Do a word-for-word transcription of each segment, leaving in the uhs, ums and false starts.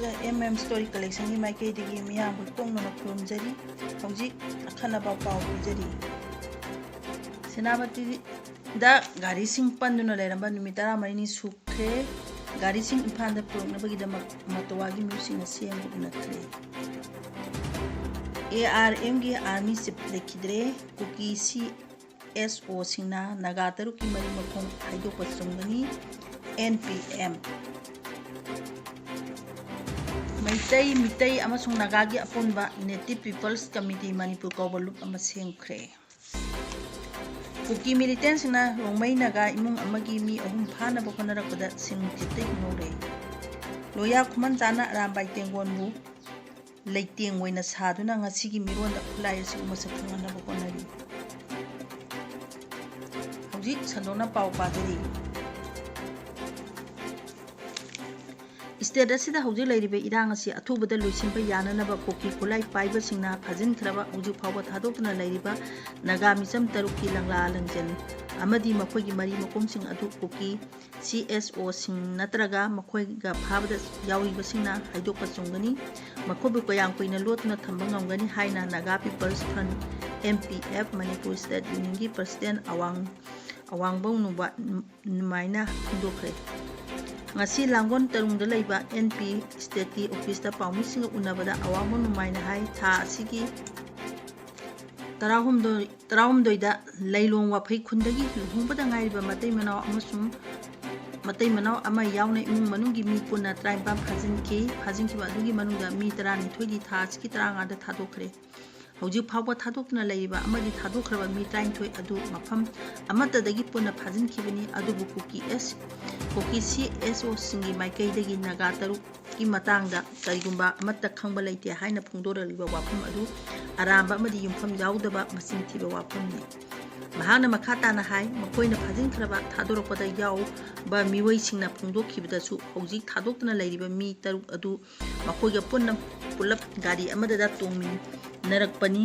M M story ꯀꯂꯦꯛꯁꯟꯒꯤ ꯃꯥꯏꯀꯩꯗꯒꯤ ꯃꯤꯌꯥꯝꯕꯨ ꯏꯀꯣꯛꯅꯅ ꯈꯨꯔꯨꯝꯖꯔꯤ꯫ ꯍꯧꯖꯤꯛ ꯑꯈꯟꯅꯕ ꯄꯥꯎ ꯄꯤꯖꯔꯤ꯫ ꯁꯦꯅꯥꯄꯇꯤꯗ ꯒꯥꯔꯤꯁꯤꯡ ꯄꯟꯗꯨꯅ ꯂꯩꯔꯝꯕ ꯅꯨꯃꯤꯠ ꯇꯔꯥꯃꯔꯤꯅꯤ ꯁꯨꯈ꯭ꯔꯦ꯫ ꯒꯥꯔꯤꯁꯤꯡ ꯏꯝꯐꯥꯜꯗ ꯄꯨꯔꯛꯅꯕꯒꯤꯗꯃꯛ ꯃꯇꯣꯋꯥꯒꯤ ꯃꯤꯑꯣꯏꯁꯤꯡꯅ ꯁꯦꯝꯕ ꯎꯅꯈ꯭ꯔꯦ꯫ ꯑꯦ ꯑꯥꯔ ꯑꯦꯝꯒꯤ ꯑꯥꯔꯃꯤ ꯆꯤꯐ ꯂꯩꯈꯤꯗ꯭ꯔꯦ꯫ ꯀꯨꯀꯤ ꯁꯤ ꯑꯦꯁ ꯑꯣꯁꯤꯡꯅ ꯅꯥꯒꯥ ꯇꯔꯨꯛꯀꯤ ꯃꯔꯤ ꯃꯈꯣꯡ ꯍꯥꯏꯗꯣꯛꯄ ꯆꯨꯝꯒꯅꯤ꯫ N P M. Meitei, Meetei ꯑꯃꯁꯨꯡ ꯅꯥꯒꯥꯒꯤ ꯑꯄꯨꯟꯕ Native People's Committee ꯃꯅꯤꯄꯨꯔ ꯀꯧꯕ ꯂꯨꯞ ꯑꯃ ꯁꯦꯝꯈ꯭ꯔꯦ꯫ ꯀꯨꯀꯤ ꯃꯤꯂꯤꯇꯦꯟꯁꯤꯡꯅ ꯔꯣꯡꯃꯩ ꯅꯥꯒꯥ ꯏꯃꯨꯡ ꯑꯃꯒꯤ ꯃꯤ ꯑꯍꯨꯝ ꯐꯥꯅꯕ ꯍꯣꯠꯅꯔꯛꯄꯗ ꯁꯤꯟ ꯅꯨꯡꯊꯤꯠꯇ ꯍꯤꯡꯍꯧꯔꯦ꯫ ꯂꯣꯌꯥ ꯈꯨꯃꯟꯆꯥꯅ ꯑꯔꯥꯝꯕꯥꯏ ꯇꯦꯡꯒꯣꯟꯕꯨ ꯂꯩꯇꯦꯡ ꯑꯣꯏꯅ ꯁꯥꯗꯨꯅ ꯉꯁꯤꯒꯤ ꯃꯤꯔꯣꯟꯗ ꯈꯨꯠꯂꯥꯏ ꯑꯁꯤꯕꯨ ꯃꯁꯛ ꯈꯪꯍꯟꯅꯕ ꯍꯣꯠꯅꯔꯤ꯫ ꯍꯧꯖꯤꯛ ꯁꯟꯗꯣꯛꯅ ꯄꯥꯎ ꯄꯥꯖꯔꯤ꯫ ꯁ꯭ꯇꯦꯠ ꯑꯁꯤꯗ ꯍꯧꯖꯤꯛ ꯂꯩꯔꯤꯕ ꯏꯔꯥꯡ ꯑꯁꯤ ꯑꯊꯨꯕꯗ ꯂꯣꯏꯁꯤꯟꯕ ꯌꯥꯅꯅꯕ ꯀꯨꯀꯤ ꯈꯨꯠꯂꯥꯏ ꯄꯥꯏꯕꯁꯤꯡꯅ ꯐꯥꯖꯤꯟꯈ꯭ꯔꯕ ꯍꯧꯖꯤꯛ ꯐꯥꯎꯕ ꯊꯥꯗꯣꯛꯇꯨꯅ ꯂꯩꯔꯤꯕ ꯅꯥꯒꯥ ꯃꯤꯆꯝ ꯇꯔꯨꯛꯀꯤ ꯂꯪꯂꯥ ꯂꯪꯖꯦꯜ ꯑꯃꯗꯤ ꯃꯈꯣꯏꯒꯤ ꯃꯔꯤ ꯃꯈꯣꯡꯁꯤꯡ ꯑꯗꯨ ꯀꯨꯀꯤ ꯁꯤ ꯑꯦꯁ ꯑꯣꯁꯤꯡ ꯅꯠꯇ꯭ꯔꯒ ꯃꯈꯣꯏꯒ ꯐꯥꯕꯗ ꯌꯥꯎꯔꯤꯕꯁꯤꯡꯅ ꯍꯥꯏꯗꯣꯛꯄ ꯆꯨꯝꯒꯅꯤ꯫ ꯃꯈꯣꯏꯕꯨ ꯀꯌꯥꯝ ꯀꯨꯏꯅ ꯂꯣꯠꯇꯨꯅ ꯊꯝꯕ ꯉꯝꯒꯅꯤ ꯍꯥꯏꯅ Naga peoples front, M P F, Manipur state ꯌꯨꯅꯤꯌꯟꯒꯤ ꯄ꯭ꯔꯁꯤꯗꯦꯟ ꯑꯋꯥꯡ-, ꯑꯋꯥꯡꯕꯧ ꯅꯨꯕ-, ꯅꯨꯃꯥꯏꯅ ꯐꯣꯡꯗꯣꯛꯈ꯭ꯔꯦ꯫ ꯉꯁꯤ ꯂꯥꯡꯒꯣꯜ ꯇꯔꯨꯡꯗ ꯂꯩꯕ ꯑꯦꯟ ꯄꯤ ꯁ꯭ꯇꯦꯠꯀꯤ ꯑꯣꯐꯤꯁꯇ ꯄꯥꯎꯃꯤꯁꯤꯡꯒ ꯎꯅꯕꯗ ꯑꯋꯥꯡꯕꯧ ꯅꯨꯃꯥꯏꯅ ꯍꯥꯏ, ꯊꯥ ꯑꯁꯤꯒꯤ ꯇꯔꯥꯍꯨꯝꯗꯣꯏ, ꯇꯔꯥꯍꯨꯝꯗꯣꯏꯗ ꯂꯩꯂꯣꯡ ꯋꯥꯐꯩ ꯈꯨꯟꯗꯒꯤ ꯂꯨꯍꯣꯡꯕꯗ ꯉꯥꯏꯔꯤꯕ ꯃꯇꯩ ꯃꯅꯥꯎ ꯑꯃꯁꯨꯡ ꯃꯇꯩ ꯃꯅꯥꯎ ꯑꯃ ꯌꯥꯎꯅ ꯏꯃꯨꯡ ꯃꯅꯨꯡꯒꯤ ꯃꯤ ꯄꯨꯟꯅ ꯇꯔꯥꯅꯤꯄꯥꯟ ꯐꯥꯖꯤꯟꯈꯤ꯫ ꯐꯥꯖꯤꯟꯈꯤꯕ ꯑꯗꯨꯒꯤ ꯃꯅꯨꯡꯗ ꯃꯤ ꯇꯔꯥꯅꯤꯊꯣꯏꯗꯤ ꯊꯥ ꯑꯁꯤꯒꯤ ꯇꯔꯥꯃꯉꯥꯗ ꯊꯥꯗꯣꯛꯈ꯭ꯔꯦ꯫ ꯍꯧꯖꯤꯛ ꯐꯥꯎꯕ ꯊꯥꯗꯣꯛꯇꯨꯅ ꯂꯩꯔꯤꯕ ꯑꯃꯗꯤ ꯊꯥꯗꯣꯛꯈ꯭ꯔꯕ ꯃꯤ ꯇꯔꯥꯅꯤꯊꯣꯏ ꯑꯗꯨ ꯃꯐꯝ ꯑꯃꯠꯇꯗꯒꯤ ꯄꯨꯟꯅ ꯐꯥꯖꯤꯟꯈꯤꯕꯅꯤ꯫ ꯑꯗꯨꯕꯨ ꯀꯨꯀꯤ ꯑꯦꯁ, ꯀꯨꯀꯤ ꯁꯤ ꯑꯦꯁ ꯑꯣꯁꯤꯡꯒꯤ ꯃꯥꯏꯀꯩꯗꯒꯤ ꯅꯥꯒꯥ ꯇꯔꯨꯛꯀꯤ ꯃꯇꯥꯡꯗ ꯀꯔꯤꯒꯨꯝꯕ ꯑꯃꯠꯇ ꯈꯪꯕ ꯂꯩꯇꯦ ꯍꯥꯏꯅ ꯐꯣꯡꯗꯣꯔꯛꯂꯤꯕ ꯋꯥꯐꯝ ꯑꯗꯨ ꯑꯔꯥꯟꯕ ꯑꯃꯗꯤ ꯌꯨꯝꯐꯝ ꯌꯥꯎꯗꯕ ꯃꯁꯤꯡ ꯊꯤꯕ ꯋꯥꯐꯝꯅꯤ꯫ ꯃꯍꯥꯛꯅ ꯃꯈꯥ ꯇꯥꯅ ꯍꯥꯏ, ꯃꯈꯣꯏꯅ ꯐꯥꯖꯤꯟꯈ꯭ꯔꯕ ꯊꯥꯗꯣꯔꯛꯄꯗ ꯌꯥꯎꯕ ꯃꯤꯑꯣꯏꯁꯤꯡꯅ ꯐꯣꯡꯗꯣꯛꯈꯤꯕꯗꯁꯨ ꯍꯧꯖꯤꯛ ꯊꯥꯗꯣꯛꯇꯨꯅ ꯂꯩꯔꯤꯕ ꯃꯤ ꯇꯔꯨꯛ ꯑꯗꯨ ꯃꯈꯣꯏꯒ ꯄꯨꯟꯅ ꯄꯨꯂꯞ ꯒꯥꯔꯤ ꯑꯃꯗꯗ ꯇꯣꯡꯃꯤꯟꯅꯔꯛꯄꯅꯤ꯫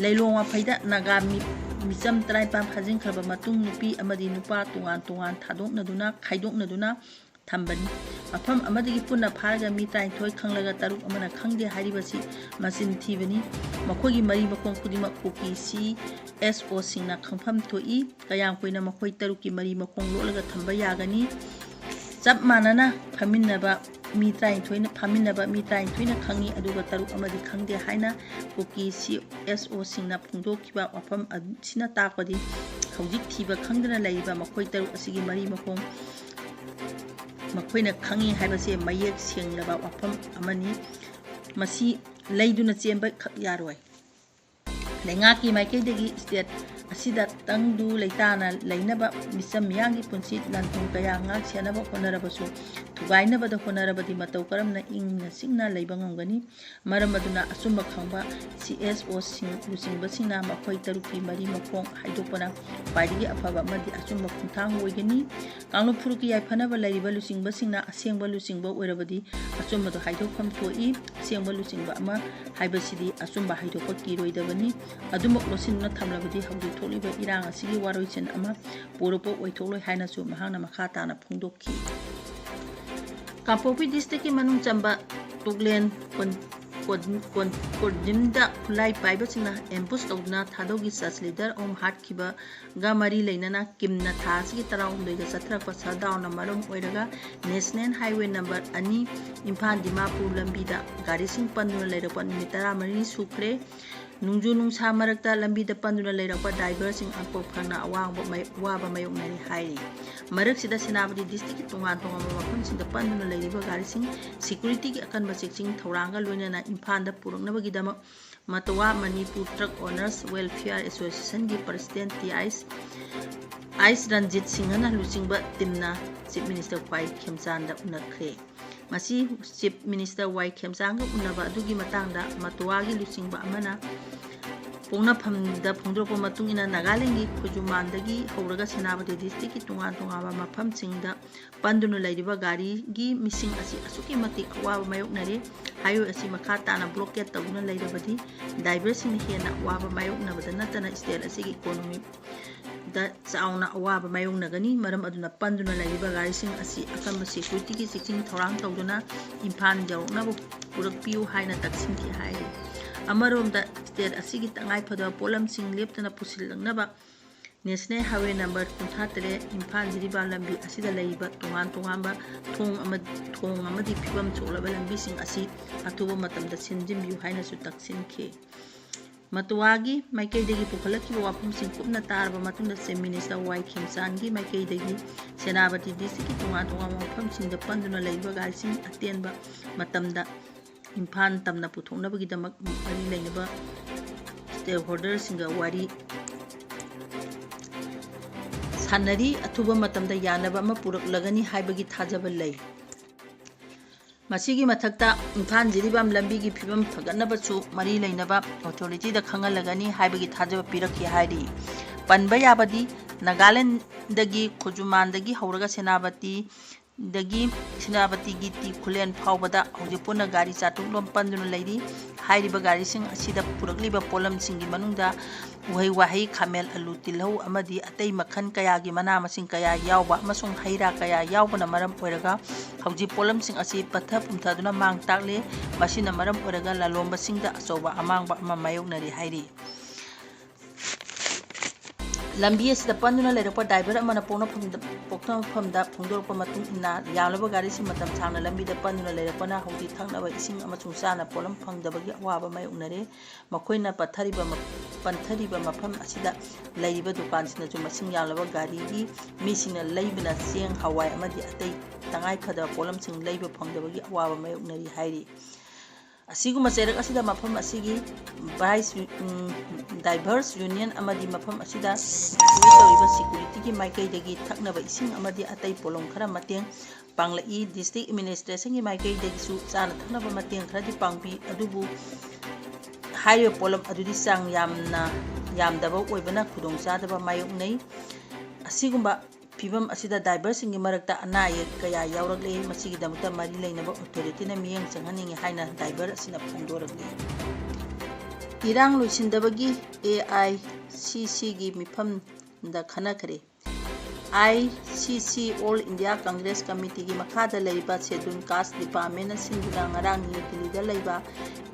ꯂꯩꯂꯣꯡ ꯋꯥꯐꯩꯗ ꯅꯥꯒꯥ ꯃꯤ-, ꯃꯤꯆꯝ ꯇꯔꯥꯅꯤꯄꯥꯟ ꯐꯥꯖꯤꯟꯈ꯭ꯔꯕ ꯃꯇꯨꯡ ꯅꯨꯄꯤ ꯑꯃꯗꯤ ꯅꯨꯄꯥ ꯇꯣꯉꯥꯟ ꯇꯣꯉꯥꯟ ꯊꯥꯗꯣꯛꯅꯗꯨꯅ, ꯈꯥꯏꯗꯣꯛꯅꯗꯨꯅ ꯊꯝꯕꯅꯤ꯫ ꯃꯐꯝ ꯑꯃꯗꯒꯤ ꯄꯨꯟꯅ ꯐꯥꯔꯒ ꯃꯤ ꯇꯔꯥꯅꯤꯊꯣꯏ ꯈꯪꯂꯒ ꯇꯔꯨꯛ ꯑꯃꯅ ꯈꯪꯗꯦ ꯍꯥꯏꯔꯤꯕꯁꯤ ꯃꯆꯤꯟ ꯊꯤꯕꯅꯤ꯫ ꯃꯈꯣꯏꯒꯤ ꯃꯔꯤ ꯃꯈꯣꯡ ꯈꯨꯗꯤꯡꯃꯛ ꯀꯨꯀꯤ ꯁꯤ ꯑꯦꯁ ꯑꯣꯁꯤꯡꯅ ꯈꯪꯐꯝ ꯊꯣꯛꯏ꯫ ꯀꯌꯥꯝ ꯀꯨꯏꯅ ꯃꯈꯣꯏ ꯇꯔꯨꯛꯀꯤ ꯃꯔꯤ ꯃꯈꯣꯡ ꯂꯣꯠꯂꯒ ꯊꯝꯕ ꯌꯥꯒꯅꯤ? ꯆꯞ ꯃꯥꯟꯅꯅ ꯐꯝꯃꯤꯟꯅꯕ ꯃꯤ ꯇꯔꯥꯅꯤꯊꯣꯏꯅ, ꯐꯝꯃꯤꯟꯅꯕ ꯃꯤ ꯇꯔꯥꯅꯤꯊꯣꯏꯅ ꯈꯪꯏ, ꯑꯗꯨꯒ ꯇꯔꯨꯛ ꯑꯃꯗꯤ ꯈꯪꯗꯦ ꯍꯥꯏꯅ ꯀꯨꯀꯤ ꯁꯤ ꯑꯦꯁ ꯑꯣꯁꯤꯡꯅ ꯐꯣꯡꯗꯣꯛꯈꯤꯕ ꯋꯥꯐꯝ ꯑꯁꯤꯅ ꯇꯥꯛꯄꯗꯤ ꯍꯧꯖꯤꯛ ꯊꯤꯕ ꯈꯪꯗꯅ ꯂꯩꯔꯤꯕ ꯃꯈꯣꯏ ꯇꯔꯨꯛ ꯑꯁꯤꯒꯤ ꯃꯔꯤ ꯃꯈꯣꯡ ꯃꯈꯣꯏꯅ ꯈꯪꯏ ꯍꯥꯏꯕꯁꯦ ꯃꯌꯦꯛ ꯁꯦꯡꯂꯕ ꯋꯥꯐꯝ ꯑꯃꯅꯤ꯫ ꯃꯁꯤ ꯂꯩꯗꯨꯅ ꯆꯦꯟꯕ ꯈꯛ ꯌꯥꯔꯣꯏ꯫ ꯂꯩꯉꯥꯛꯀꯤ ꯃꯥꯏꯀꯩꯗꯒꯤ state ꯑꯁꯤꯗ ꯇꯪꯗꯨ ꯂꯩꯇꯥꯅ ꯂꯩꯅꯕ ꯃꯤꯆꯝ ꯃꯤꯌꯥꯝꯒꯤ ꯄꯨꯟꯁꯤ ꯂꯟ-ꯊꯨꯝ ꯀꯌꯥ ꯉꯥꯛ ꯁꯦꯟꯅꯕ ꯍꯣꯠꯅꯔꯕꯁꯨ, ꯊꯨꯒꯥꯏꯅꯕꯗ ꯍꯣꯠꯅꯔꯕꯗꯤ ꯃꯇꯧ ꯀꯔꯝꯅ ꯏꯪꯅ ꯆꯤꯛꯅ ꯂꯩꯕ ꯉꯝꯒꯅꯤ? ꯃꯔꯝ ꯑꯗꯨꯅ ꯑꯆꯨꯝꯕ ꯈꯪꯕ ꯁꯤ ꯑꯦꯁ ꯑꯣꯁꯤꯡ ꯂꯨꯆꯤꯡꯕꯁꯤꯡꯅ ꯃꯈꯣꯏ ꯇꯔꯨꯛꯀꯤ ꯃꯔꯤ ꯃꯈꯣꯡ ꯍꯥꯏꯗꯣꯛꯄꯅ ꯈ꯭ꯋꯥꯏꯗꯒꯤ ꯑꯐꯕ ꯑꯃꯗꯤ ꯑꯆꯨꯝꯕ ꯈꯣꯡꯊꯥꯡ ꯑꯣꯏꯒꯅꯤ꯫ ꯀꯥꯡꯂꯨꯞ ꯐꯨꯔꯨꯞꯀꯤ ꯌꯥꯏꯐꯅꯕ ꯂꯩꯔꯤꯕ ꯂꯨꯆꯤꯡꯕꯁꯤꯡꯅ ꯑꯁꯦꯡꯕ ꯂꯨꯆꯤꯡꯕ ꯑꯣꯏꯔꯕꯗꯤ ꯑꯆꯨꯝꯕꯗꯨ ꯍꯥꯏꯗꯣꯛꯐꯝ ꯊꯣꯛꯏ꯫ ꯑꯁꯦꯡꯕ ꯂꯨꯆꯤꯡꯕ ꯑꯃ ꯍꯥꯏꯕꯁꯤꯗꯤ ꯑꯆꯨꯝꯕ ꯍꯥꯏꯗꯣꯛꯄ ꯀꯤꯔꯣꯏꯗꯕꯅꯤ꯫ ꯑꯗꯨꯃꯛ ꯂꯣꯠꯁꯤꯟꯗꯨꯅ ꯊꯝꯂꯕꯗꯤ ꯍꯧꯖꯤꯛ ꯊꯣꯛꯂꯤꯕ ꯏꯔꯥꯡ ꯑꯁꯤꯒꯤ ꯋꯥꯔꯣꯏꯁꯤꯟ ꯑꯃ ꯄꯨꯔꯛꯄ ꯑꯣꯏꯊꯣꯛꯂꯣꯏ ꯍꯥꯏꯅꯁꯨ ꯃꯍꯥꯛꯅ ꯃꯈꯥ ꯇꯥꯅ ꯐꯣꯡꯗꯣꯛꯈꯤ꯫ ꯀꯥꯡꯄꯣꯛꯄꯤ districtꯀꯤ ꯃꯅꯨꯡ ꯆꯟꯕ ꯇꯨꯛꯂꯦꯟ ꯀꯣꯟ-, ꯀꯣꯟ-, ꯀꯣꯟ-, ꯀꯣꯟꯖꯤꯝꯗ ꯈꯨꯠꯂꯥꯏ ꯄꯥꯏꯕꯁꯤꯡꯅ ambush ꯇꯧꯗꯨꯅ ꯊꯥꯗꯧꯒꯤ church leader ꯑꯍꯨꯝ ꯍꯥꯠꯈꯤꯕꯒ ꯃꯔꯤ ꯂꯩꯅꯅ ꯀꯤꯝꯅ ꯊꯥ ꯑꯁꯤꯒꯤ ꯇꯔꯥꯍꯨꯝꯗꯣꯏꯗ ꯆꯠꯊꯔꯛꯄ shutdownꯅ ꯃꯔꯝ ꯑꯣꯏꯔꯒ National Highway number ꯑꯅꯤ ꯏꯝꯐꯥꯜ ꯗꯤꯃꯥꯄꯨꯔ ꯂꯝꯕꯤꯗ ꯒꯥꯔꯤꯁꯤꯡ ꯄꯟꯗꯨꯅ ꯂꯩꯔꯛꯄ ꯅꯨꯃꯤꯠ ꯇꯔꯥꯃꯔꯤꯅꯤ ꯁꯨꯈ꯭ꯔꯦ꯫ ꯅꯣꯡꯖꯨ ꯅꯨꯡꯁꯥ ꯃꯔꯛꯇ ꯂꯝꯕꯤꯗ ꯄꯟꯗꯨꯅ ꯂꯩꯔꯛꯄ driverꯁꯤꯡ ꯑꯀꯣꯛ ꯐꯪꯅ ꯑꯋꯥꯡꯕ ꯃꯥꯌꯣꯛ-, ꯑꯋꯥꯕ ꯃꯥꯌꯣꯛꯅꯔꯤ ꯍꯥꯏꯔꯤ꯫ ꯃꯔꯛꯁꯤꯗ ꯁꯦꯅꯥꯄꯇꯤ districtꯀꯤ ꯇꯣꯉꯥꯟ ꯇꯣꯉꯥꯟꯕ ꯃꯐꯝꯁꯤꯡꯗ ꯄꯟꯗꯨꯅ ꯂꯩꯔꯤꯕ ꯒꯥꯔꯤꯁꯤꯡ securityꯒꯤ ꯑꯀꯟꯕ ꯆꯦꯛꯁꯤꯡ ꯊꯧꯔꯥꯡꯒ ꯂꯣꯏꯅꯅ ꯏꯝꯐꯥꯜꯗ ꯄꯨꯔꯛꯅꯕꯒꯤꯗꯃꯛ ꯃꯇꯋꯥ ꯃꯅꯤꯄꯨꯔ Truck Owners Welfare Associationꯒꯤ president ꯇꯤ ꯑꯥꯏꯁ, ꯑꯥꯏꯁ ꯔꯟꯖꯤꯠ ꯁꯤꯡꯍꯅ ꯂꯨꯆꯤꯡꯕ teamꯅ Chief Minister ꯋꯥꯏ ꯈꯦꯝꯆꯥꯟꯗ ꯎꯅꯈ꯭ꯔꯦ꯫ ꯉꯁꯤ Chief Minister ꯋꯥꯏ ꯈꯦꯝꯆꯥꯟꯒ ꯎꯅꯕ ꯑꯗꯨꯒꯤ ꯃꯇꯥꯡꯗ ꯃꯇꯣꯋꯥꯒꯤ ꯂꯨꯆꯤꯡꯕ ꯑꯃꯅ ꯄꯣꯛꯅꯐꯝꯗ ꯐꯣꯡꯗꯣꯔꯛꯄ ꯃꯇꯨꯡ ꯏꯟꯅ ꯅꯥꯒꯥꯂꯦꯟꯗꯒꯤ ꯈꯣꯏꯖꯨꯃꯥꯟꯗꯒꯤ ꯍꯧꯔꯒ ꯁꯦꯅꯥꯄꯇꯤ districtꯀꯤ ꯇꯣꯉꯥꯟ ꯇꯣꯉꯥꯟꯕ ꯃꯐꯝꯁꯤꯡꯗ ꯄꯟꯗꯨꯅ ꯂꯩꯔꯤꯕ ꯒꯥꯔꯤꯒꯤ ꯃꯤꯁꯤꯡ ꯑꯁꯤ ꯑꯁꯨꯛꯀꯤ ꯃꯇꯤꯛ ꯑꯋꯥꯕ ꯃꯥꯌꯣꯛꯅꯔꯦ꯫ Highway ꯑꯁꯤ ꯃꯈꯥ ꯇꯥꯅ blockade ꯇꯧꯗꯨꯅ ꯂꯩꯔꯕꯗꯤ driverꯁꯤꯡꯅ ꯍꯦꯟꯅ ꯑꯋꯥꯕ ꯃꯥꯌꯣꯛꯅꯕꯗ ꯅꯠꯇꯅ state ꯑꯁꯤꯒꯤ economy ꯗ ꯆꯥꯎꯅ ꯑꯋꯥꯕ ꯃꯥꯌꯣꯛꯅꯒꯅꯤ꯫ ꯃꯔꯝ ꯑꯗꯨꯅ ꯄꯟꯗꯨꯅ ꯂꯩꯔꯤꯕ ꯒꯥꯔꯤꯁꯤꯡ ꯑꯁꯤ ꯑꯀꯟꯕ ꯁꯦꯀ꯭ꯌꯨꯔꯤꯇꯤꯒꯤ ꯆꯦꯛꯁꯤꯟ ꯊꯧꯔꯥꯡ ꯇꯧꯗꯨꯅ ꯏꯝꯐꯥꯜ ꯌꯧꯔꯛꯅꯕ ꯄꯨꯔꯛꯄꯤꯌꯨ ꯍꯥꯏꯅ ꯇꯛꯁꯤꯟꯈꯤ ꯍꯥꯏꯔꯤ꯫ ꯑꯃꯔꯣꯝꯗ, ꯁ꯭ꯇꯦꯠ ꯑꯁꯤꯒꯤ ꯇꯉꯥꯏꯐꯗꯕ ꯄꯣꯠꯂꯝꯁꯤꯡ ꯂꯦꯞꯇꯅ ꯄꯨꯁꯤꯜꯂꯛꯅꯕ ꯅꯦꯁꯅꯦꯜ ꯍꯥꯏꯋꯦ ꯅꯝꯕꯔ ꯀꯨꯟꯊ꯭ꯔꯥ ꯇꯔꯦꯠ ꯏꯝꯐꯥꯜ ꯖꯤꯔꯤꯕꯥꯝ ꯂꯝꯕꯤ ꯑꯁꯤꯗ ꯂꯩꯔꯤꯕ ꯇꯣꯉꯥꯟ ꯇꯣꯉꯥꯟꯕ ꯊꯣꯡ ꯑꯃ-, ꯊꯣꯡ ꯑꯃꯗꯤ ꯐꯤꯕꯝ ꯁꯣꯛꯂꯕ ꯂꯝꯕꯤꯁꯤꯡ ꯑꯁꯤ ꯑꯊꯨꯕ ꯃꯇꯝꯗ ꯁꯦꯝꯖꯤꯟꯕꯤꯌꯨ ꯍꯥꯏꯅꯁꯨ ꯇꯛꯁꯤꯟꯈꯤ꯫ ꯃꯇꯨꯋꯥꯒꯤ ꯃꯥꯏꯀꯩꯗꯒꯤ ꯄꯨꯈꯠꯂꯛꯈꯤꯕ ꯋꯥꯐꯝꯁꯤꯡ ꯀꯨꯞꯅ ꯇꯥꯔꯕ ꯃꯇꯨꯡꯗ, ꯆꯤꯐ ꯃꯤꯅꯤꯁꯇꯔ ꯋꯥꯏ ꯈꯦꯝꯆꯥꯟꯒꯤ ꯃꯥꯏꯀꯩꯗꯒꯤ ꯁꯦꯅꯥꯄꯇꯤ ꯗꯤꯁꯇ꯭ꯔꯤꯛꯀꯤ ꯇꯣꯉꯥꯟ ꯇꯣꯉꯥꯟꯕ ꯃꯐꯝꯁꯤꯡꯗ ꯄꯟꯗꯨꯅ ꯂꯩꯕ ꯒꯥꯔꯤꯁꯤꯡ ꯑꯇꯦꯟꯕ ꯃꯇꯝꯗ ꯏꯝꯐꯥꯜ ꯇꯝꯅ ꯄꯨꯊꯣꯛꯅꯕꯒꯤꯗꯃꯛ ꯃꯔꯤ ꯂꯩꯅꯕ ꯁ꯭ꯇꯦꯛꯍꯣꯜꯗꯔꯁꯤꯡꯒ ꯋꯥꯔꯤ ꯁꯥꯟꯅꯔꯤ꯫ ꯑꯊꯨꯕ ꯃꯇꯝꯗ ꯌꯥꯅꯕ ꯑꯃ ꯄꯨꯔꯛꯂꯒꯅꯤ ꯍꯥꯏꯕꯒꯤ ꯊꯥꯖꯕ ꯂꯩ꯫ ꯃꯁꯤꯒꯤ ꯃꯊꯛꯇ, ꯏꯝꯐꯥꯜ ꯖꯤꯔꯤꯕꯥꯝ ꯂꯝꯕꯤꯒꯤ ꯐꯤꯕꯝ ꯐꯒꯠꯅꯕꯁꯨ ꯃꯔꯤ ꯂꯩꯅꯕ ꯑꯣꯊꯣꯔꯤꯇꯤꯗ ꯈꯪꯍꯜꯂꯒꯅꯤ ꯍꯥꯏꯕꯒꯤ ꯊꯥꯖꯕ ꯄꯤꯔꯛꯈꯤ ꯍꯥꯏꯔꯤ꯫ ꯄꯟꯕ ꯌꯥꯕꯗꯤ, ꯅꯥꯒꯥꯂꯦꯟꯗꯒꯤ ꯈꯨꯖꯨꯃꯥꯟꯗꯒꯤ ꯍꯧꯔꯒ ꯁꯦꯅꯥꯄꯇꯤꯗꯒꯤ, ꯁꯦꯅꯥꯄꯇꯤꯒꯤ ꯇꯤ ꯈꯨꯂꯦꯟ ꯐꯥꯎꯕꯗ ꯍꯧꯖꯤꯛ ꯄꯨꯟꯅ ꯒꯥꯔꯤ ꯆꯥꯇ꯭ꯔꯨꯛ ꯂꯣꯝ ꯄꯟꯗꯨꯅ ꯂꯩꯔꯤ꯫ ꯍꯥꯏꯔꯤꯕ ꯒꯥꯔꯤꯁꯤꯡ ꯑꯁꯤꯗ ꯄꯨꯔꯛꯂꯤꯕ ꯄꯣꯠꯂꯝꯁꯤꯡꯒꯤ ꯃꯅꯨꯡꯗ ꯎꯍꯩ ꯋꯥꯍꯩ, ꯈꯥꯃꯦꯟ, ꯑꯂꯨ, ꯇꯤꯜꯍꯧ ꯑꯃꯗꯤ ꯑꯇꯩ ꯃꯈꯜ ꯀꯌꯥꯒꯤ ꯃꯅꯥ ꯃꯁꯤꯡ ꯀꯌꯥ ꯌꯥꯎꯕ ꯑꯃꯁꯨꯡ ꯍꯩ ꯔꯥ ꯀꯌꯥ ꯌꯥꯎꯕꯅ ꯃꯔꯝ ꯑꯣꯏꯔꯒ ꯍꯧꯖꯤꯛ ꯄꯣꯠꯂꯝꯁꯤꯡ ꯑꯁꯤ ꯄꯠꯊ ꯄꯨꯝꯊꯗꯨꯅ ꯃꯥꯡ ꯇꯥꯛꯂꯦ꯫ ꯃꯁꯤꯅ ꯃꯔꯝ ꯑꯣꯏꯔꯒ ꯂꯂꯣꯟꯕꯁꯤꯡꯗ ꯑꯆꯧꯕ ꯑꯃꯥꯡꯕ ꯑꯃ ꯃꯥꯌꯣꯛꯅꯔꯤ ꯍꯥꯏꯔꯤ꯫ ꯂꯝꯕꯤ ꯑꯁꯤꯗ ꯄꯟꯗꯨꯅ ꯂꯩꯔꯛꯄ ꯗ꯭ꯔꯥꯏꯚꯔ ꯑꯃꯅ ꯄꯣꯛꯅꯐꯝꯗ, ꯄꯣꯛꯅꯐꯝꯗ ꯐꯣꯡꯗꯣꯔꯛꯄ ꯃꯇꯨꯡ ꯏꯟꯅ, ꯌꯥꯝꯂꯕ ꯒꯥꯔꯤꯁꯤꯡ ꯃꯇꯝ ꯁꯥꯡꯅ ꯂꯝꯕꯤꯗ ꯄꯟꯗꯨꯅ ꯂꯩꯔꯛꯄꯅ ꯍꯧꯖꯤꯛ ꯊꯛꯅꯕ ꯏꯁꯤꯡ ꯑꯃꯁꯨꯡ ꯆꯥꯅ ꯄꯣꯠꯂꯝ ꯐꯪꯗꯕꯒꯤ ꯑꯋꯥꯕ ꯃꯥꯌꯣꯛꯅꯔꯦ꯫ ꯃꯈꯣꯏꯅ ꯄꯠꯊꯔꯤꯕ ꯃ-, ꯄꯟꯊꯔꯤꯕ ꯃꯐꯝ ꯑꯁꯤꯗ ꯂꯩꯔꯤꯕ ꯗꯨꯀꯥꯟꯁꯤꯡꯅꯁꯨ ꯃꯁꯤꯡ ꯌꯥꯝꯂꯕ ꯒꯥꯔꯤꯒꯤ ꯃꯤꯁꯤꯡꯅ ꯂꯩꯕꯅ ꯆꯦꯡ, ꯍꯋꯥꯏ ꯑꯃꯗꯤ ꯑꯇꯩ ꯇꯉꯥꯏꯐꯗꯕ ꯄꯣꯠꯂꯝꯁꯤꯡ ꯂꯩꯕ ꯐꯪꯗꯕꯒꯤ ꯑꯋꯥꯕ ꯃꯥꯌꯣꯛꯅꯔꯤ ꯍꯥꯏꯔꯤ꯫ ꯑꯁꯤꯒꯨꯝꯕ ꯆꯩꯔꯛ ꯑꯁꯤꯗ ꯃꯐꯝ ꯑꯁꯤꯒꯤ ꯚꯥꯏꯁ ꯌꯨ-, ꯎꯝ, ꯗ꯭ꯔꯥꯏꯚꯔꯁ ꯌꯨꯅꯤꯌꯟ ꯑꯃꯗꯤ ꯃꯐꯝ ꯑꯁꯤꯗ ꯇꯧꯔꯤꯕ ꯁꯦꯀ꯭ꯌꯨꯔꯤꯇꯤꯒꯤ ꯃꯥꯏꯀꯩꯗꯒꯤ ꯊꯛꯅꯕ ꯏꯁꯤꯡ ꯑꯃꯗꯤ ꯑꯇꯩ ꯄꯣꯠꯂꯝ ꯈꯔ ꯃꯇꯦꯡ ꯄꯥꯡꯂꯛꯏ꯫ ꯗꯤꯁꯇ꯭ꯔꯤꯛ ꯑꯦꯗꯃꯤꯅꯤꯁꯇ꯭ꯔꯦꯁꯟꯒꯤ ꯃꯥꯏꯀꯩꯗꯒꯤꯁꯨ ꯆꯥꯅ ꯊꯛꯅꯕ ꯃꯇꯦꯡ ꯈꯔꯗꯤ ꯄꯥꯡꯕꯤ, ꯑꯗꯨꯕꯨ ꯍꯥꯏꯔꯤꯕ ꯄꯣꯠꯂꯝ ꯑꯗꯨꯗꯤ ꯆꯥꯡ ꯌꯥꯝꯅ ꯌꯥꯝꯗꯕ ꯑꯣꯏꯕꯅ ꯈꯨꯗꯣꯡꯆꯥꯗꯕ ꯃꯥꯌꯣꯛꯅꯩ꯫ ꯑꯁꯤꯒꯨꯝꯕ ꯐꯤꯕꯝ ꯑꯁꯤꯗ ꯗ꯭ꯔꯥꯏꯚꯔꯁꯤꯡꯒꯤ ꯃꯔꯛꯇ ꯑꯅꯥ ꯑꯌꯦꯛ ꯀꯌꯥ ꯌꯥꯎꯔꯛꯂꯦ꯫ ꯃꯁꯤꯒꯤꯗꯃꯛꯇ ꯃꯔꯤ ꯂꯩꯅꯕ ꯑꯣꯊꯣꯔꯤꯇꯤꯅ ꯃꯤꯠꯌꯦꯡ ꯆꯪꯍꯟꯅꯤꯡꯏ ꯍꯥꯏꯅ ꯗ꯭ꯔꯥꯏꯚꯔ ꯑꯁꯤꯅ ꯐꯣꯡꯗꯣꯔꯛꯂꯤ꯫ ꯏꯔꯥꯡ ꯂꯣꯏꯁꯤꯟꯗꯕꯒꯤ ꯑꯦ ꯑꯥꯏ ꯁꯤ ꯁꯤꯒꯤ ꯃꯤꯐꯝ ꯗ ꯈꯟꯅꯈ꯭ꯔꯦ꯫ ꯑꯥꯏ ꯁꯤ ꯁꯤ, All India Congress Committeeꯒꯤ ꯃꯈꯥꯗ ꯂꯩꯔꯤꯕ Scheduled Caste Departmentꯅ ꯁꯤꯟꯗꯨꯅ ꯉꯔꯥꯡ ꯅ꯭ꯌꯨ ꯗꯤꯜꯂꯤꯗ ꯂꯩꯕ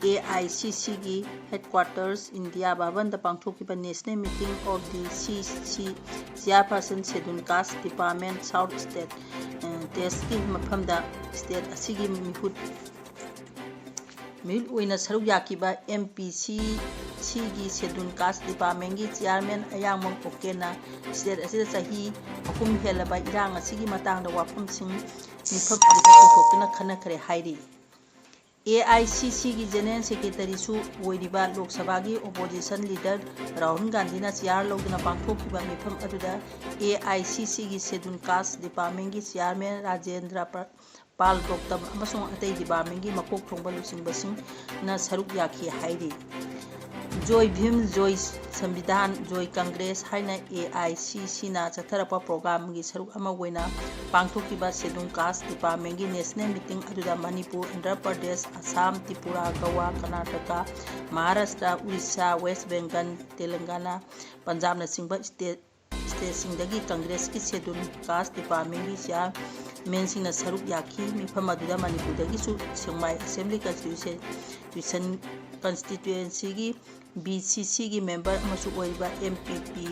ꯑꯦ ꯑꯥꯏ ꯁꯤ ꯁꯤꯒꯤ headquarters India Bhavanꯗ ꯄꯥꯡꯊꯣꯛꯈꯤꯕ National Meeting of the C C Chairperson Scheduled Caste Department South State, ꯑ, states ꯀꯤ ꯃꯐꯝꯗ state ꯑꯁꯤꯒꯤ ꯃꯤꯍꯨꯠ ꯃꯤꯍꯨꯠ ꯑꯣꯏꯅ ꯁꯔꯨꯛ ꯌꯥꯈꯤꯕ ꯑꯦꯝ ꯄꯤ ꯁꯤ ꯁꯤꯒꯤ Scheduled Caste Departmentꯀꯤ Chairman ꯑꯌꯥꯡꯕꯝ ꯑꯣꯀꯦꯟꯅ state ꯑꯁꯤꯗ ꯆꯍꯤ ꯑꯍꯨꯝ ꯍꯦꯜꯂꯕ ꯏꯔꯥꯡ ꯑꯁꯤꯒꯤ ꯃꯇꯥꯡꯗ ꯋꯥꯐꯝꯁꯤꯡ ꯃꯤꯐꯝ ꯑꯗꯨꯗ ꯄꯨꯊꯣꯛꯇꯨꯅ ꯈꯟꯅꯈ꯭ꯔꯦ ꯍꯥꯏꯔꯤ꯫ ꯑꯦ ꯑꯥꯏ ꯁꯤ ꯁꯤꯒꯤ General Secretaryꯁꯨ ꯑꯣꯏꯔꯤꯕ ꯂꯣꯛ ꯁꯚꯥꯒꯤ opposition leader ꯔꯥꯍꯨꯜ ꯒꯥꯟꯙꯤꯅ chair ꯂꯧꯗꯨꯅ ꯄꯥꯡꯊꯣꯛꯈꯤꯕ ꯃꯤꯐꯝ ꯑꯗꯨꯗ ꯑꯦ ꯑꯥꯏ ꯁꯤ ꯁꯤꯒꯤ Scheduled Caste Departmentꯀꯤ Chairman ꯔꯥꯖꯦꯟꯗ꯭ꯔ ꯄ꯭ꯔ-, ꯄꯥꯜ ꯒꯧꯇꯝ ꯑꯃꯁꯨꯡ ꯑꯇꯩ departmentꯀꯤ ꯃꯀꯣꯛ ꯊꯣꯡꯕ ꯂꯨꯆꯤꯡꯕꯁꯤꯡꯅ ꯁꯔꯨꯛ ꯌꯥꯈꯤ ꯍꯥꯏꯔꯤ꯫ ꯖꯣꯏ ꯚꯤꯝ, ꯖꯣꯏ ꯁꯪꯕꯤꯙꯥꯟ, ꯖꯣꯏ ꯀꯪꯒ꯭ꯔꯦꯁ ꯍꯥꯏꯅ ꯑꯦ ꯑꯥꯏ ꯁꯤ ꯁꯤꯅ ꯆꯠꯊꯔꯛꯄ programꯒꯤ ꯁꯔꯨꯛ ꯑꯃ ꯑꯣꯏꯅ ꯄꯥꯡꯊꯣꯛꯈꯤꯕ Scheduled Caste Departmentꯀꯤ National Meeting ꯑꯗꯨꯗ ꯃꯅꯤꯄꯨꯔ, ꯑꯟꯙ꯭ꯔ ꯄ꯭ꯔꯗꯦꯁ, ꯑꯁꯥꯝ, ꯇ꯭ꯔꯤꯄꯨꯔꯥ, ꯒꯋꯥ, ꯀꯔꯅꯥꯇꯀꯥ, ꯃꯍꯥꯔꯥꯁꯇ꯭ꯔ, ꯎꯔꯤꯁꯥ, ꯋꯦꯁ ꯕꯦꯡꯒꯜ, ꯇꯦꯂꯪꯒꯥꯅꯥ, ꯄꯟꯖꯥꯕꯅꯆꯤꯡꯕ state stateꯁꯤꯡꯗꯒꯤ ꯀꯪꯒ꯭ꯔꯦꯁꯀꯤ Scheduled Caste Departmentꯀꯤ chairmanꯁꯤꯡꯅ ꯁꯔꯨꯛ ꯌꯥꯈꯤ꯫ ꯃꯤꯐꯝ ꯑꯗꯨꯗ ꯃꯅꯤꯄꯨꯔꯗꯒꯤꯁꯨ ꯁꯦꯛꯃꯥꯏ Assembly Constitution, Constituencyꯒꯤ ꯕꯤ ꯁꯤ ꯁꯤꯒꯤ member ꯑꯃꯁꯨ ꯑꯣꯏꯔꯤꯕ ꯑꯦꯝ ꯄꯤ ꯄꯤ,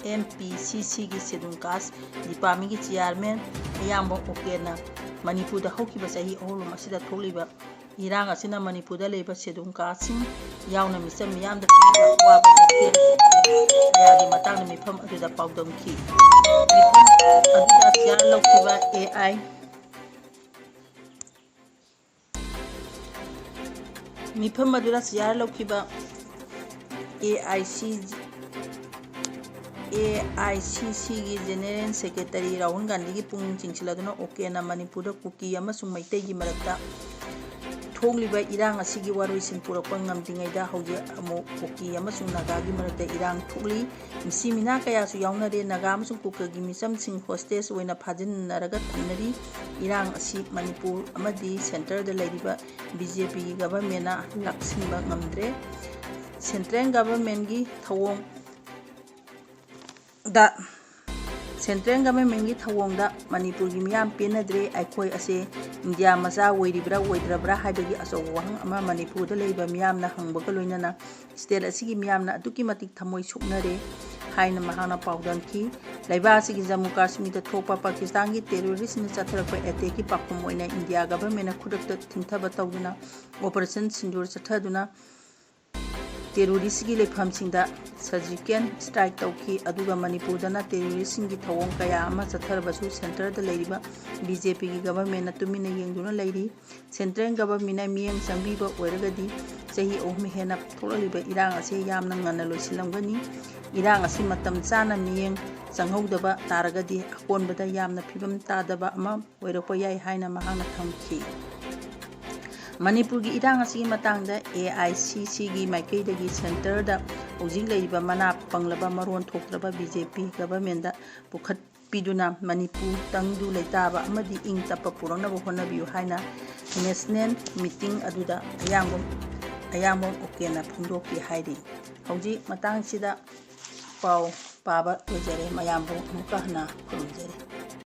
ꯑꯦꯝ ꯄꯤ ꯁꯤ ꯁꯤꯒꯤ Scheduled Caste Departmentꯀꯤ Chairman ꯑꯌꯥꯡꯕꯝ ꯑꯣꯀꯦꯟꯅ ꯃꯅꯤꯄꯨꯔꯗ ꯍꯧꯈꯤꯕ ꯆꯍꯤ ꯑꯍꯨꯝ ꯑꯁꯤꯗ ꯊꯣꯛꯂꯤꯕ ꯏꯔꯥꯡ ꯑꯁꯤꯅ ꯃꯅꯤꯄꯨꯔꯗ ꯂꯩꯕ Scheduled Casteꯁꯤꯡ ꯌꯥꯎꯅ ꯃꯤꯆꯝ ꯃꯤꯌꯥꯝꯗ ꯄꯤꯔꯤꯕ ꯑꯋꯥꯕ ꯆꯩꯊꯦꯡ ꯀꯌꯥꯒꯤ ꯃꯇꯥꯡꯗ ꯃꯤꯐꯝ ꯑꯗꯨꯗ ꯄꯥꯎꯗꯝꯈꯤ꯫ ꯃꯤꯐꯝ ꯑꯗꯨꯗ chair ꯂꯧꯈꯤꯕ ꯑꯦ ꯑꯥꯏ, ꯃꯤꯐꯝ ꯑꯗꯨꯗ chair ꯂꯧꯈꯤꯕ A I C, A I C ꯁꯤꯒꯤ General Secretary ꯔꯥꯍꯨꯜ ꯒꯥꯟꯙꯤꯒꯤ ꯄꯨꯛꯅꯤꯡ ꯆꯤꯡꯁꯤꯜꯂꯗꯨꯅ ꯑꯣꯀꯦꯟꯅ ꯃꯅꯤꯄꯨꯔꯗ ꯀꯨꯀꯤ ꯑꯃꯁꯨꯡ ꯃꯩꯇꯩꯒꯤ ꯃꯔꯛꯇ ꯊꯣꯛꯂꯤꯕ ꯏꯔꯥꯡ ꯑꯁꯤꯒꯤ ꯋꯥꯔꯣꯏꯁꯤꯟ ꯄꯨꯔꯛꯄ ꯉꯝꯗ꯭ꯔꯤꯉꯩꯗ ꯍꯧꯖꯤꯛ ꯑꯃꯨꯛ ꯀꯨꯀꯤ ꯑꯃꯁꯨꯡ ꯅꯥꯒꯥꯒꯤ ꯃꯔꯛꯇ ꯏꯔꯥꯡ ꯊꯣꯛꯂꯤ꯫ ꯃꯤꯁꯤ ꯃꯤꯅꯥ ꯀꯌꯥꯁꯨ ꯌꯥꯎꯅꯔꯦ꯫ ꯅꯥꯒꯥ ꯑꯃꯁꯨꯡ ꯀꯨꯀꯤꯒꯤ ꯃꯤꯆꯝꯁꯤꯡ hostage ꯑꯣꯏꯅ ꯐꯥꯖꯤꯟꯅꯔꯒ ꯊꯝꯅꯔꯤ꯫ ꯏꯔꯥꯡ ꯑꯁꯤ ꯃꯅꯤꯄꯨꯔ ꯑꯃꯗꯤ centreꯗ ꯂꯩꯔꯤꯕ ꯕꯤ ꯖꯦ ꯄꯤꯒꯤ governmentꯅ ꯂꯥꯛꯁꯤꯟꯕ ꯉꯝꯗ꯭ꯔꯦ꯫ Central governmentꯀꯤ ꯊꯧꯑꯣꯡ ꯗ ꯁꯦꯟꯇ꯭ꯔꯦꯜ ꯒꯚꯔꯟꯃꯦꯟꯒꯤ ꯊꯧꯑꯣꯡꯗ ꯃꯅꯤꯄꯨꯔꯒꯤ ꯃꯤꯌꯥꯝ ꯄꯦꯟꯅꯗ꯭ꯔꯦ꯫ ꯑꯩꯈꯣꯏ ꯑꯁꯦ ꯏꯟꯗꯤꯌꯥ ꯃꯆꯥ ꯑꯣꯏꯔꯤꯕ꯭ꯔꯥ ꯑꯣꯏꯗ꯭ꯔꯕ꯭ꯔꯥ ꯍꯥꯏꯕꯒꯤ ꯑꯆꯧꯕ ꯋꯥꯍꯪ ꯑꯃ ꯃꯅꯤꯄꯨꯔꯗ ꯂꯩꯕ ꯃꯤꯌꯥꯝꯅ ꯍꯪꯕꯒ ꯂꯣꯏꯅꯅ ꯁ꯭ꯇꯦꯠ ꯑꯁꯤꯒꯤ ꯃꯤꯌꯥꯝꯅ ꯑꯗꯨꯛꯀꯤ ꯃꯇꯤꯛ ꯊꯃꯣꯏ ꯁꯣꯛꯅꯔꯦ ꯍꯥꯏꯅ ꯃꯍꯥꯛꯅ ꯄꯥꯎꯗꯝꯈꯤ꯫ ꯂꯩꯕꯥꯛ ꯑꯁꯤꯒꯤ ꯖꯝꯃꯨ ꯀꯥꯁꯃꯤꯔꯗ ꯊꯣꯛꯄ ꯄꯥꯀꯤꯁꯇꯥꯟꯒꯤ ꯇꯦꯔꯣꯔꯤꯁꯅ ꯆꯠꯊꯔꯛꯄ ꯑꯦꯇꯦꯛꯀꯤ ꯄꯥꯎꯈꯨꯝ ꯑꯣꯏꯅ ꯏꯟꯗꯤꯌꯥ ꯒꯚꯔꯟꯃꯦꯟꯅ ꯈꯨꯗꯛꯇ ꯊꯤꯡꯊꯕ ꯇꯧꯗꯨꯅ ꯑꯣꯄꯔꯦꯁꯟ ꯁꯤꯟꯗꯨꯔ ꯆꯠꯊꯗꯨꯅ ꯇꯦꯔꯣꯔꯤꯁ꯭ꯠꯀꯤ ꯂꯩꯐꯝꯁꯤꯡꯗ ꯁꯔꯖꯤꯀꯦꯜ ꯁ꯭ꯇ꯭ꯔꯥꯏꯛ ꯇꯧꯈꯤ꯫ ꯑꯗꯨꯒ ꯃꯅꯤꯄꯨꯔꯗꯅ ꯇꯦꯔꯣꯔꯤꯁ꯭ꯠꯁꯤꯡꯒꯤ ꯊꯧꯑꯣꯡ ꯀꯌꯥ ꯑꯃ ꯆꯠꯊꯔꯕꯁꯨ ꯁꯦꯟꯇꯔꯗ ꯂꯩꯔꯤꯕ ꯕꯤ ꯖꯦ ꯄꯤꯒꯤ ꯒꯚꯔꯟꯃꯦꯟꯅ ꯇꯨꯃꯤꯟꯅ ꯌꯦꯡꯗꯨꯅ ꯂꯩꯔꯤ꯫ ꯁꯦꯟꯇ꯭ꯔꯦꯜ ꯒꯚꯔꯟꯃꯦꯟꯅ ꯃꯤꯠꯌꯦꯡ ꯆꯪꯕꯤꯕ ꯑꯣꯏꯔꯒꯗꯤ ꯆꯍꯤ ꯑꯍꯨꯝ ꯍꯦꯟꯅ ꯊꯣꯛꯂꯛꯂꯤꯕ ꯏꯔꯥꯡ ꯑꯁꯤ ꯌꯥꯝꯅ ꯉꯟꯅ ꯂꯣꯏꯁꯤꯜꯂꯝꯒꯅꯤ꯫ ꯏꯔꯥꯡ ꯑꯁꯤ ꯃꯇꯝ ꯆꯥꯅ ꯃꯤꯠꯌꯦꯡ ꯆꯪꯍꯧꯗꯕ ꯇꯥꯔꯒꯗꯤ ꯑꯀꯣꯟꯕꯗ ꯌꯥꯝꯅ ꯐꯤꯕꯝ ꯇꯥꯗꯕ ꯑꯃ ꯑꯣꯏꯔꯛꯄ ꯌꯥꯏ ꯍꯥꯏꯅ ꯃꯍꯥꯛꯅ ꯊꯝꯈꯤ꯫ ꯃꯅꯤꯄꯨꯔꯒꯤ ꯏꯔꯥꯡ ꯑꯁꯤꯒꯤ ꯃꯇꯥꯡꯗ ꯑꯦ ꯑꯥꯏ ꯁꯤ ꯁꯤꯒꯤ ꯃꯥꯏꯀꯩꯗꯒꯤ ꯁꯦꯟꯇꯔꯗ ꯍꯧꯖꯤꯛ ꯂꯩꯔꯤꯕ ꯃꯅꯥ ꯄꯪꯂꯕ ꯃꯔꯣꯟ ꯊꯣꯛꯇ꯭ꯔꯕ ꯕꯤ ꯖꯦ ꯄꯤ ꯒꯚꯔꯟꯃꯦꯟꯗ ꯄꯨꯈꯠꯄꯤꯗꯨꯅ ꯃꯅꯤꯄꯨꯔ ꯇꯪꯗꯨ ꯂꯩꯇꯥꯕ ꯑꯃꯗꯤ ꯏꯪ ꯇꯞꯄ ꯄꯨꯔꯛꯅꯕ ꯍꯣꯠꯅꯕꯤꯌꯨ ꯍꯥꯏꯅ ꯅꯦꯁꯅꯦꯜ ꯃꯤꯇꯤꯡ ꯑꯗꯨꯗ ꯑꯌꯥꯡꯕꯝ, ꯑꯌꯥꯡꯕꯝ ꯑꯣꯀꯦꯟꯅ ꯐꯣꯡꯗꯣꯛꯈꯤ ꯍꯥꯏꯔꯤ꯫ ꯍꯧꯖꯤꯛ ꯃꯇꯥꯡꯁꯤꯗ ꯄꯥꯎ ꯄꯥꯕ ꯂꯣꯏꯖꯔꯦ꯫ ꯃꯌꯥꯝꯕꯨ ꯑꯃꯨꯛꯀ ꯍꯟꯅ ꯈꯨꯔꯨꯝꯖꯔꯤ꯫